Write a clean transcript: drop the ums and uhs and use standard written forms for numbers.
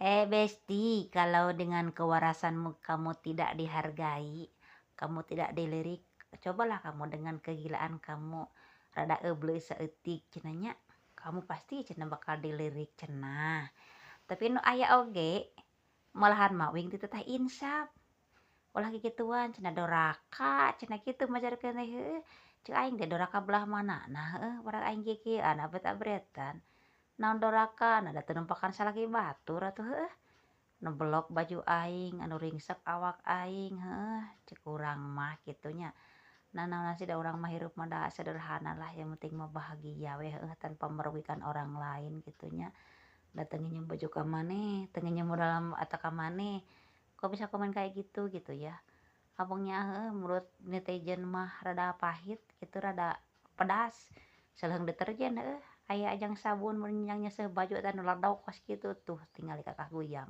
Hei besti, kalau dengan kewarasanmu kamu tidak dihargai, kamu tidak dilirik, cobalah kamu dengan kegilaan kamu rada ebleu saeutik cenah nya, kamu pasti cenah bakal dilirik cenah. Tapi nu aya oge malahan mah uing teu teh insaf. Ulah kikituan cenah, doraka cenah, kitu majarkeun teh, heueuh. Ceuk aing teh doraka belah mana nah, heueuh, barang aing kikieuan abet-abretan. Naon doraka da teu numpakan salaki batur atuh, heueuh. Nu belok baju aing, anu ringsek awak aing, heueuh, ceuk urang mah kitu nya. Nanaonan sih, da urang mah hirup mah da sederhana lah, yang penting mah bahagia we, heueuh, tanpa merugikan orang lain kitu nya. Da teu nginjem baju ka maneh, teu nginjem modal atau ka maneh, kok bisa komen kayak gitu gitu ya. Abangnya, heueuh, menurut netizen mah rada pahit gitu, rada pedas. Saleuheung deterjen, heueuh, aya ajang sabun mun yang nyeuseuh baju eta nu ledok kos kitu tuh, tingali kakak guyang.